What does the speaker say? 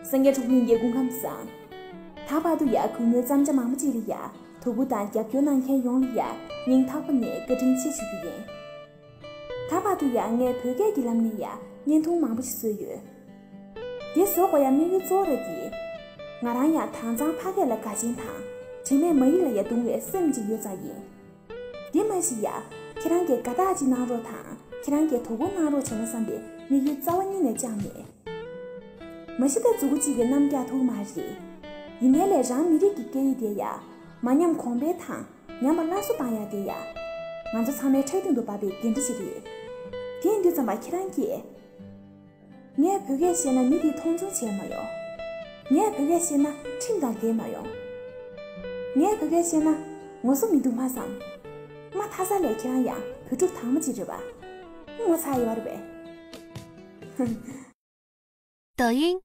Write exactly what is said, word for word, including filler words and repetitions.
སངས་རྒྱས་འཁྲུངས་ཉིན་གྱི་སྐུ་ཁམས་བཟང་། ད་བར་དུ་ཡ་གུས་མོའི་བརྩམས་བྱ་མང་པོ་ཅིག་ལ་ཡ་དོ་ཁུར་དང་རྒྱབ་སྐྱོར་གནང་མཁན་ཡོངས་ལ་ཡ་སྙིང་ཐག་པ་ནས་བཀའ་དྲིན་ཆེ་ཞུ་རྒྱུ་ཡིན། ད་བར་དུ་ཡ་ངས་བོད་སྐད་ཀྱི་ལམ་ནས་ཡ་བརྙན་ཐུང་མང་པོ་ཞིག་བཟོས་ཡོད། དེ་བཟོ་དགོས་ཡ་དམིགས་ཡུལ་གཙོ་བོ་ར་གི། ང་རང་ཡ་དྭངས་གཙང་ཕ་སྐད་ལ་དགའ་ཞེན་དང་དྲི་མེད་མ་ཡིག་ལ་ཡ་དུང་བའི་སེམས་ཅིག་ཡོད་ཙང་ཡིན། དེ་མ་གཞི་ཡ། ཁྱེད་རང་གིས་དགའ་རྟགས་ཅིག་གནང་རོགས་དང་ཁྱེད་རང་གིས་དོ་ཁུར་གནང་རོགས་བྱས་ན་བསམ་པའི་དམིགས་ཡུལ་རྩ་བ་ཉིད་ནས་བཅངས་མེད། མ་གཞི་ད་མཛུ་གུ་གཅིག་གིས་གནམ་བཀྱག་ཐུབ་མ་རེད། ཡིན་ནའི་ལས་རང་མི་རིགས་ཀྱི་སྐད་ཡིག་དེ་ཡ། མ་ཉམས་གོང་འཕེལ་དང་ཉམས་པ་སླར་གསོ་བཏང་ཡ་དེ་ཡ། ང་ཚོ་ཚང་མའི་ཁྲག་རྡུང་དུ་བབས་པའི་འགན་འཁྲི་ཞིག་རེད། དེ་ཡིན་དུས་ཙམ་པ་ཁྱེད་རང་གིས། ངས་བོད་སྐད་བཤད་ན་མི་དེས་མཐོང་ཆུང་བྱས་མ་ཡོང་། ངས་བོད་སྐད་བཤད་ན་ཁྲིམས་དང་འགལ་མ་ཡོང་། ངས་བོད་སྐད་བཤད་ན་ངོ་སོ་མི་སྡུག་མ་བསམ། མ་མཐའ་ས་ལས་ཁྱེད་རང་ཡང་བོད་ཕྲུག་དྭངས་མ་ཅིག་རེད་པ། ངོ་ཚ་ཡོད་རེད་པས། 抖音